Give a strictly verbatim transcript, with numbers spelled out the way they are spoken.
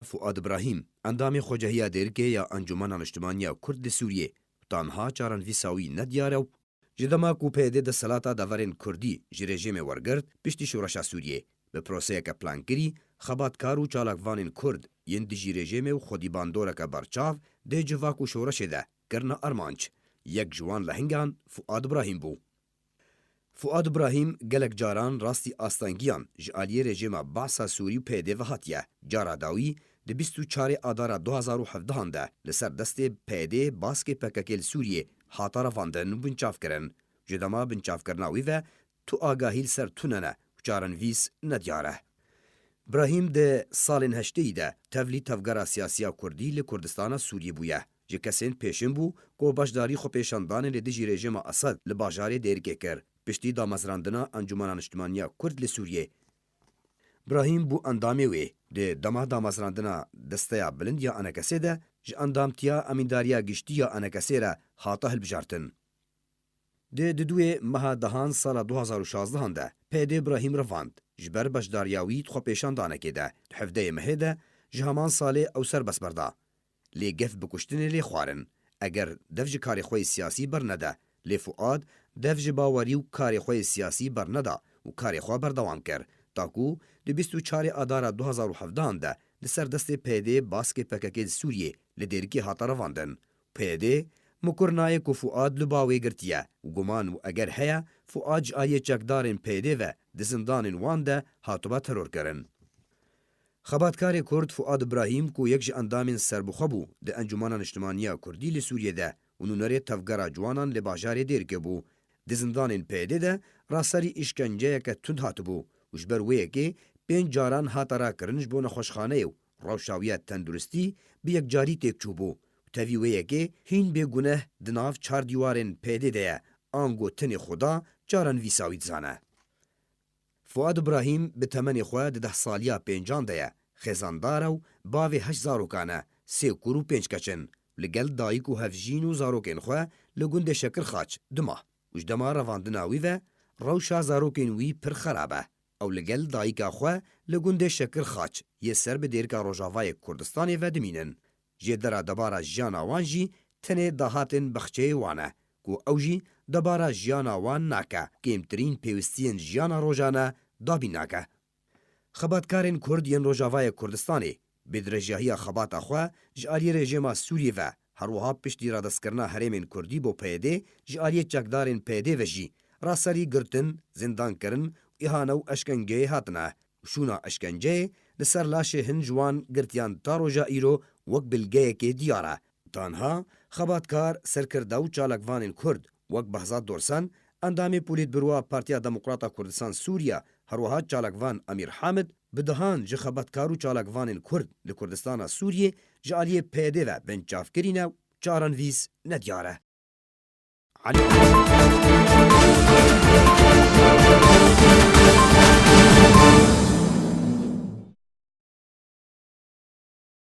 Fuad Ibrahîm, endamê Xwecehiya Dêrikê ya Encûmena Niştimaniya Kurd li Sûriyê, tanha çarenvîsa wî nediyar e û ji dema ku P Y D desthilata deverên Kurdî ji rejîmê wergirt, piştî şoreşa Sûriyê, bi proseyeke plankirî, xebatkar û çalakvanên Kurd yên dijî rejîmê û xwedî bandoreke berçav dê civak û şoreşê de kirine armanc. Yek ji wan lehingan Fuad Ibrahîm bû. Fuad Ibrahîm gelek caran rastî astengiyan ji aliyê rejîma Ba'sa Sûrî û P Y D ve hatiye. Cara dawî di bîst û çarê Adara du hazar û hevdehan de li ser destê P Y D baskê P K K li Sûriyê hate revandin û binçavkirin. Ji dema binçavkirina wî ve tu agahî li ser tune ne û çarenvîs nediyar e. Brahîm di salên heştêyî de tevlî tevgera siyasî ya Kurdî li Kurdistana Sûriyê bûye. Ji kesên pêşin bû ku beşdarî xwepêşandanê li dijî rejîma Esed li bajarê Dêrikê kir, piştî damezrandina Encûmena Niştimaniya Kurd li Sûriyê. Brahîm bû endamê wê. Di dema damezrandina Desteya Bilind ya Enekesê de ji endamtiya Emîndariya Giştî ya Enekesê re hate hilbijartin. Di duduyê meha dehan sala du hazar û şazdehan de P Y D Brahîm revand, ji ber beşdariya wî di xwepêşandanekê de di hevdeyê mehê de ji heman salê ew serbest berda. Lê gef bi kuştinê lê xwarin. Eger dev ji karê xwe yê siyasî bernede, lê Fuad dev ji bawerî û karê xwe yê siyasî berneda û karê xwe berdewam kir, ta ku di bîst û çarê Adara du hazar û hevdehan de li ser destê P Y D baskê P K K li Sûriyê li Dêrikê hate revandin. P Y D mikur nayê ku Fuad li ba wê girtiye û guman û eger heye, Fuad ji aliyê çekdarên P Y D ve di zindanên wan de hatibe terorkirin. Xebatkarê Kurd Fuad Ibrahîm ku yek ji endamên serbixwe bû di Encûmena Niştimaniya Kurdî li Sûriyê de û nûnerê tevgera ciwanan li bajarê Dêrikê bû, di zindanên P Y D de raserî îşkenceyeke tund hatibû û ji ber wê yekê pênc caran hate rakirin ji bo nexweşxaneyê û rewşa wî ya tenduristî bi yekcarî têk çûbû û tevî wê yekê hîn bêguneh di nav çar dîwarên P Y D de ye, ango tenê Xuda çarenvîsa wî dizane. Fuad Ibrahîm bi temenê xwe di deh saliya pêncan de ye, xêzandar e û bavê heşt zarokan e, sê kur û pênc keç in. Li gel dayik û hevjîn û zarokên xwe li gundê Şekirxaç dima û ji dema revandina wî ve rewşa zarokên wî pir xerab e. Ew li gel dayika xwe li gundê Şekirxaç yê ser bi dêrika rojavayê Kurdistanê ve dimînin. Jêdera debara jiyana wan jî tenê dahatên baxçeyê wan e, ku ew jî debara jiyana wan nake, kêmtirîn pêwistiyên jiyana rojane dabîn nake. Xebatkarên Kurd yên Rojavayê Kurdistanê bi dirêjahiya xebata xwe ji aliyê rejîma Sûriyê ve, her wiha piştî radestkirina herêmên Kurdî bo P Y D ji aliyê çekdarên P Y D ve jî raserî girtin, zindankirin û îhane û eşkengeyê hatine û şûna eşkenceyê li ser laşê hin ji wan girtiyan ta roja îro wek bilgeyekê diyar e. Tanha xebatkar, serkirde û çalakvanên Kurd wek Behzad Dorsen, endamê Polîtburo a Partiya Demokrata Kurdistan Sûriye, her wiha çalakvan Emîr Hamid, bi dehan ji xebatkar û çalakvanên Kurd li Kurdistana Sûriyê ji aliyê P Y D ve binçavkirî ne û çarenvîs nediyar e. Elî